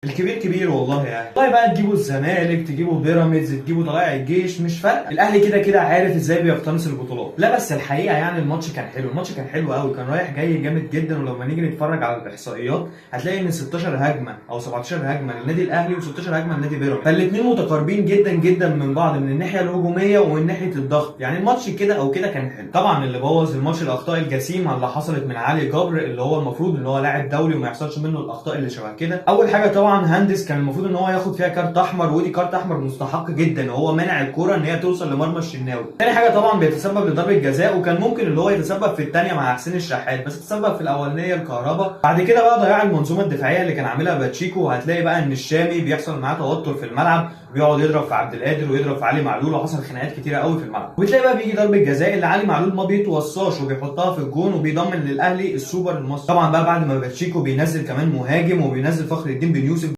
الكبير كبير والله يعني. والله بقى تجيبوا الزمالك، تجيبوا بيراميدز، تجيبوا طلائع الجيش، مش فارقه، الاهلي كده كده عارف ازاي بيقتنص البطولات. لا بس الحقيقة يعني الماتش كان حلو، الماتش كان حلو قوي، كان رايح جاي جامد جدا. ولما نيجي نتفرج على الاحصائيات هتلاقي ان 16 هجمة او 17 هجمة للنادي الاهلي و16 هجمة لنادي بيراميدز، فالاثنين متقاربين جدا جدا من بعض من الناحية الهجومية ومن ناحية الضغط. يعني الماتش كده او كده كان حلو. طبعا اللي بوظ الماتش الاخطاء الجسيمة اللي حصلت من علي جبر، اللي هو المفروض ان هو لاعب دولي وما يحصلش منه الاخطاء اللي شبه كده. اول حاجة طبعا هندس كان المفروض ان هو ياخد فيها كارت احمر، ودي كارت احمر مستحق جدا، وهو منع الكورة ان هي توصل لمرمى الشناوي. تاني حاجة طبعا بيتسبب لضربه جزاء، وكان ممكن اللي هو يتسبب في الثانية مع حسين الشحات، بس تسبب في الاولانية الكهرباء. بعد كده بقى ضياع المنظومة الدفاعية اللي كان عاملها باتشيكو، وهتلاقي بقى ان الشامي بيحصل معاه توتر في الملعب، بيقعد يضرب في عبد القادر ويضرب في علي معلول، وحصل خناقات كتيرة قوي في الملعب. وبتلاقي بقى بيجي ضربه جزاء اللي علي معلول ما بيتوصاش وبيحطها في الجون وبيضمن للاهلي السوبر المصري. طبعا بقى بعد ما باتشيكو بينزل كمان مهاجم وبينزل فخر الدين بن يوسف